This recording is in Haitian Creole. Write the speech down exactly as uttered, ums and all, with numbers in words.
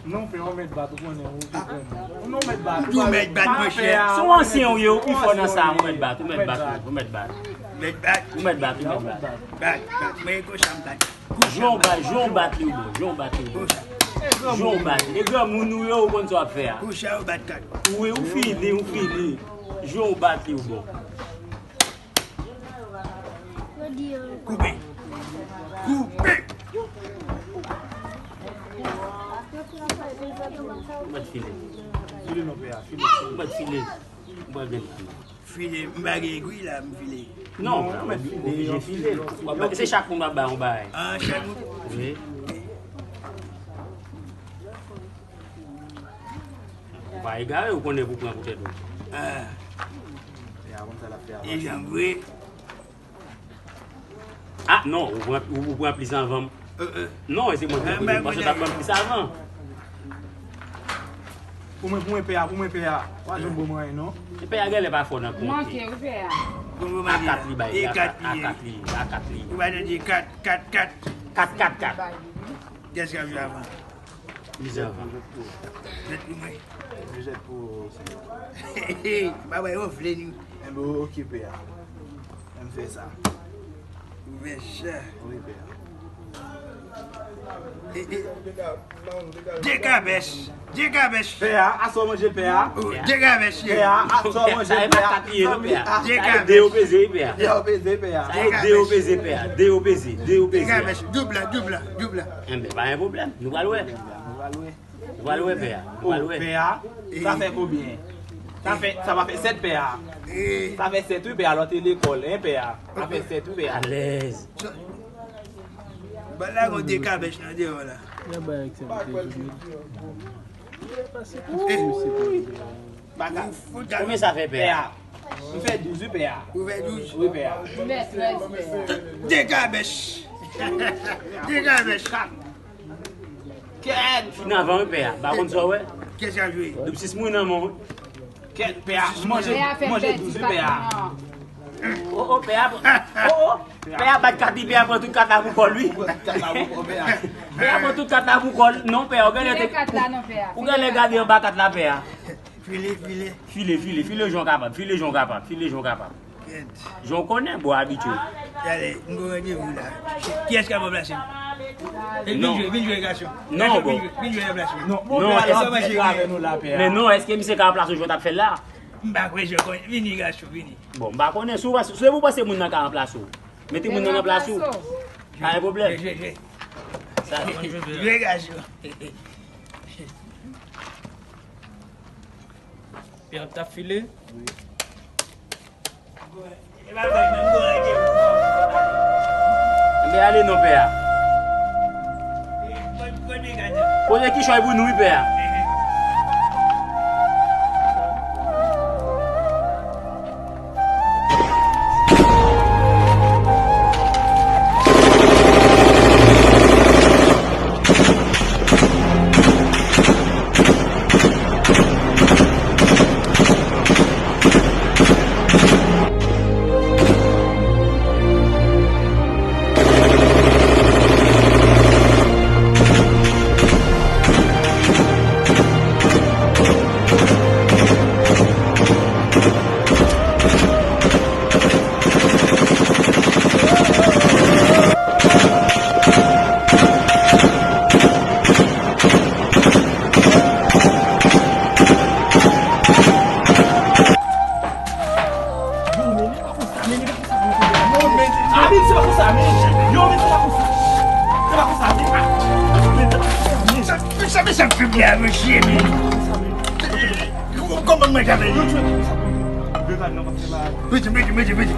Non, pè, ou mèt bat, ou konnen, ou konprann. Non, ou mèt bat, ou mèt bat, monchè. Si w ansyen ou ye, ou pi fò nan sa, ou mèt bat, ou mèt bat, ou mèt bat. Ou mèt bat, ou mèt bat. Bat, bat, mwen konsa m bat. Jan w bat, jan w bat li ou bon, jan w bat li ou bon. Jan w bat li. E granmoun ou ye, ou konn sa w ap fè a. Konsa ou bat kat. Wi, ou fini, ou fini. Jan w bat li ou bon. Koupe. Koupe. Ou mèt file. File non, pè a, file. Ou mèt file. Ou mèt file. File, m pa gen egwi la, m file. Non, ou mèt file, oblije file. W ap bay, se chak moun w ap bay yon bagay. Ah, chak moun? Wi. Ou pa egare, ou konnen pou pran pou tèt ou. Ah. E a konn sa l ap fè avan. E jan vre. Ah, non, ou pran, ou, ou pran plis anvan m. Euh, euh. Non, e se mwen ki te konnen, paske w t ap pran plis avan. Pou mwen, pou mwen, pè a, pou mwen, pè a. Ou pa janm ban mwen anyen, non. E pè a genlè pa fò nan konte. Manke, wi, pè a. A kat li bay, a kat li, a kat li. Ou pa tande kat, kat, kat. Kat, kat, kat. Kiyès k ap jwe avan? Mizè avan. Jwèt pou mwen. Jwèt pou ou, sèvitè. Babay, ou vle nou. Enben, okipe a. Ann fè sa. Ouvè sa. Wi, pè a. E, e. De kabèch. De kabèch. Pè a, aswè w manje pè a. De kabèch. Pè a, aswè w manje pè a. Sa e kat li ye, non, pè a. De kabèch. De yo peze, wi, pè a. De yo peze, pè a. Sa e de yo peze, pè a. De yo peze, de yo peze. De kabèch. Doub la, doub la, doub la. Enben, pa gen pwoblèm. Nou pral wè. Nou pral wè. Nou pral wè pè a. Nou pral wè. Pè a, sa fè konbyen? Sa fè, sa va fè sèt pè a. Sa fè sèt wi pè a, lòt te lekòl, hein, pè a. Sa fè sèt wi pè a. Alèz. Ba la gon de kabèch nan deyò la. Nan bay aksepte. Baka. Konbyen sa fè pè a? M fè douz wi pè a. Ou fè douz? Wi pè a. M fè trèz pè a. De kabèch. De kabèch. Kèt! Fin avan wi pè a. M pa konn sa w wè. Kiyès k ap jwe? Doub sis mwen nan men w wi. Kèt, pè a, manje, manje douz wi pè a. O, o, pè a, o, o, pè a bat kat li, pè a pran tout kat la pou kò l wi. Pè a pran tout kat la pou kò l. Non, pè a, ou genlè te, ou genlè gade anba kat la, pè a. File, file. File, file, file jan w kapab, file jan w kapab, file jan w kapab. Jan w konnen, bon, abitye. Gade, m gen randevou la. Kiyès k ap ranplase m? Vin jwe, vin jwe, gason. Non, bon. Vin jwe, vin jwe ranplase m. Non, bon, pè a, sa mache avè nou la, pè a. Men non, èske misye ka ranplase w jan w t ap fè l la? M pa kwè jan w konnen. Vini, gason, vini. Bon, m pa konnen si w, si w panse moun nan ka ranplase w. Mete moun nan nan plas ou. Pa gen pwoblèm. Jwe, jwe, jwe. Jwe, gason. Pè a t ap file. Enben ale non pè a. Poze kichòy pou nou wi pè a. Kòman mwen t ap fè? Mete, mete, mete, mete.